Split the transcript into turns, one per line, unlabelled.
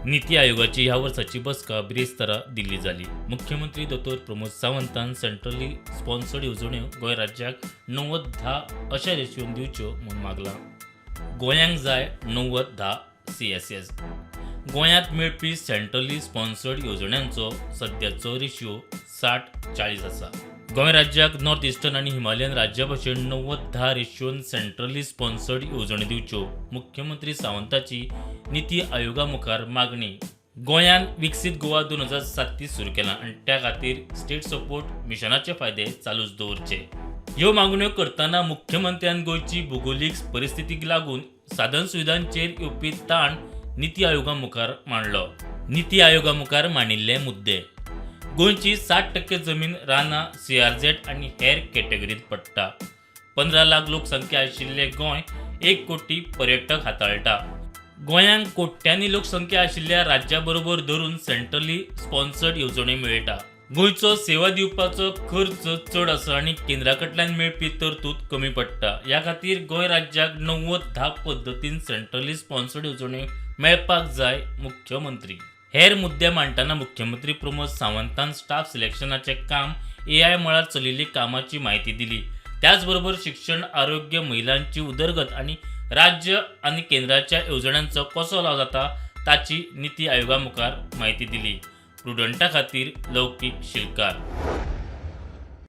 निती आयोगाची ह्या वर्साची बसका बिरेस्तारा दिल्ली जाली. मुख्यमंत्री दोतोर प्रमोद सावंतान सेंट्रली स्पॉन्सर्ड येवजण्यो गोंय राज्याक 90-10 अशा रेशियोन दिवच्यो म्हूण मागलां. गोंयांक जाय 90-10 सीएसएस. गोंयांत मेळपी सेंट्रली स्पॉन्सर्ड येवजण्यांचो सद्याचो रेशियो 60-40 आसा. गोंय राज्याक नॉर्थ इस्टर्न आनी हिमालयन राज्या भशेन 90-10 रेशियोन सेंट्रली स्पॉन्सर्ड येवजण्यो दिवच्यो, मुख्यमंत्री सावंताची निती आयोगा मुखार मागणी. गोंयान विकसीत गोवा 2037 सुरू केलां आनी त्या खातीर स्टेट सपोर्ट मिशनाचे फायदे चालूच दवरचे. ह्यो मागण्यो करतना मुख्यमंत्र्यान गोंयची भुगोलीक परिस्थितीक लागून साधन सुविधांचेर येवपी ताण निती आयोगा मुखार मांडलो. निती आयोगा मुखार मांडिल्ले मुद्दे: गोंयची 60% जमीन रानां, सीआरझेड आनी हेर कॅटेगरींत पडटा. 15 लाख लोकसंख्या आशिल्ले गोंय 1 कोटी पर्यटक हाताळटा. गोंयांक कोट्यांनी लोकसंख्या आशिल्ल्या राज्या बरोबर धरून सेंट्रली स्पॉन्सर्ड येवजण्यो मेळटा. गोंयचो सेवा दिवपाचो खर्च चड आसा आनी केंद्रा कडल्यान मेळपी तरतूद कमी पडटा. ह्या खातीर गोंय राज्याक 90-10 पद्दतीन सेंट्रली स्पॉन्सर्ड येवजण्यो मेळपाक जाय, मुख्यमंत्री. हेर मुद्दे मांडटना मुख्यमंत्री प्रमोद सावंतान स्टाफ सिलेक्शनाचें काम, एआय मळार चलिल्ली कामाची म्हायती दिली. त्याच बरोबर शिक्षण, आरोग्य, महिलांची उदरगत आनी राज्य आनी केंद्राच्या येवजण्यांचो कसो लाव जाता ताची निती आयोगा मुखार म्हायती दिली. प्रुडंटा खातीर लौकीक शिलकार.